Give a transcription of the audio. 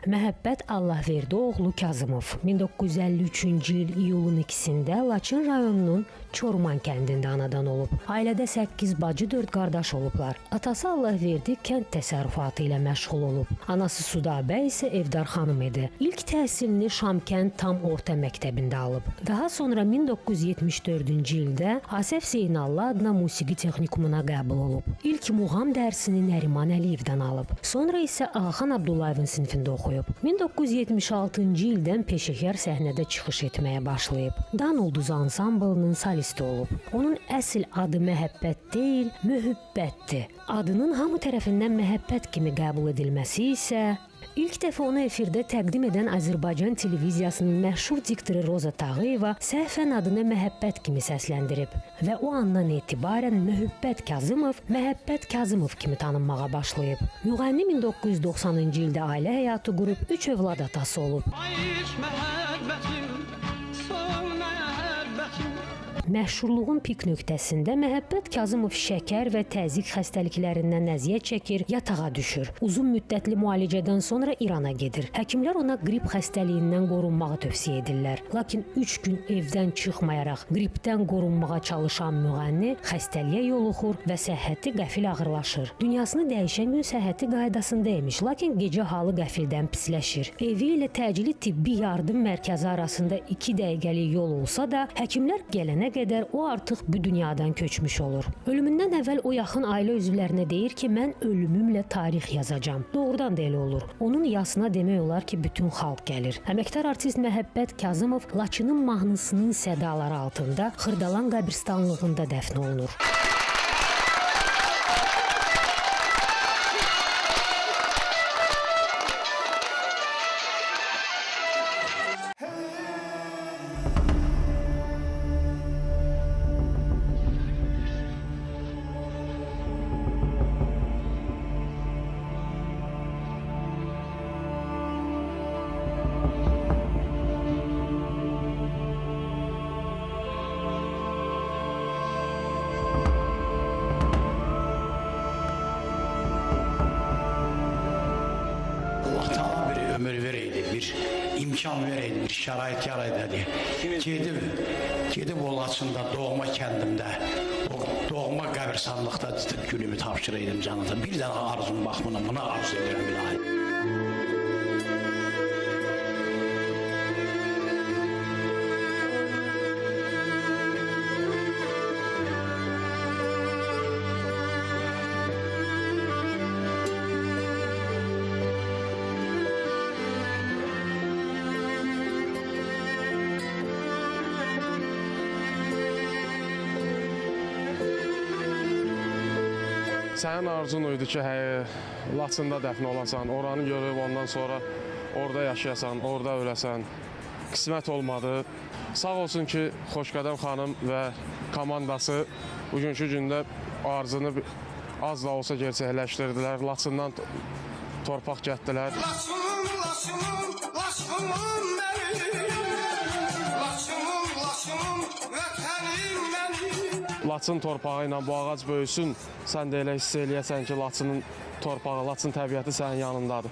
Məhəbbət Allahverdi oğlu Kazımov 1953-cü il iyulun 2-sində Laçın rayonunun Çorman kəndində anadan olub. Ailədə 8 bacı, 4 qardaş olublar. Atası Allahverdi kənd təsərrüfatı ilə məşğul olub. Anası Sudabə isə evdar xanım idi. İlk təhsilini Şamkənd tam orta məktəbində alıb. Daha sonra 1974-cü ildə Asəf Zeynallı adına musiqi texnikumuna qəbul olub. İlk muğam dərsini Nəriman Əliyevdən alıb. Sonra isə Ağaxan Abdullayevin sinifində oxuyub. 1976-cı ildən peşəkar səhnədə çıxış etməyə başlayıb. Dan Ulduz ansamblının solisti olub. Onun əsl adı Məhəbbət deyil, Mühübbətdir. Adının hamı tərəfindən Məhəbbət kimi qəbul edilməsi isə İlk dəfə onu efirdə təqdim edən Azərbaycan televiziyasının məşhur diktoru Roza Tağıyeva səhvən adını Məhəbbət kimi səsləndirib və o andan etibarən Mühübbət Kazımov Məhəbbət Kazımov kimi tanınmağa başlayıb. Müğənni 1990-cı ildə ailə həyatı qurub 3 övlad atası olub. Ay məhəbbətim, son məhəbbətim. Məşhurluğun pik nöqtəsində Məhəbbət Kazımov şəkər və təzyiq xəstəliklərindən əziyyət çəkir, yatağa düşür. Uzun müddətli müalicədən sonra İrana gedir. Həkimlər ona qrip xəstəliyindən qorunmağı tövsiyə edirlər. Lakin 3 gün evdən çıxmayaraq qripdən qorunmağa çalışan müğənni xəstəliyə yoluxur və səhhəti qəfil ağırlaşır. Dünyasını dəyişən gün səhhəti qaydasında imiş, lakin gecə halı qəfildən pisləşir. Evi ilə təcili tibbi yardım mərkəzi arasında 2 dəqiqəlik yol olsa da, həkimlər gələnə qədər o artıq bu dünyadan köçmüş olur. Ölümündən əvvəl o yaxın ailə üzvlərinə deyir ki, mən ölümümlə tarix yazacağam. Doğrudan da elə olur. Onun yasına demək olar ki, bütün xalq gəlir. Əməkdar artist Məhəbbət Kazımov Laçının mahnısının sədaları altında Xırdalan qəbirstanlığında dəfn olunur. Allah Taala bir ömür vereydi, bir imkan vereydi, bir şərait yaraydı. Gedib o Laçında, doğma kəndimdə, o doğma qəbirstanlıqda gülümü tapşıraydım canıda. Bir dənə arzum bax buna, buna arzu edirəm ilahi. Sənin arzun idi ki, Laçında dəfn olasan, oranı görüb ondan sonra orada yaşayasan, orada öləsən. Qismət olmadı. Sağ olsun ki, Xoşqədəm xanım və komandası bugünkü gündə arzını az da olsa gerçəkləşdirdilər. Laçından torpaq gətdilər. Laçınım, Laçınım, Laçınım mənim. Laçınım, Laçınım, vətənim mənim. Laçın torpağı ilə bu ağac böyüsün, sən də elə hiss eləyəsən ki, Laçının torpağı, Laçın təbiəti sənin yanındadır.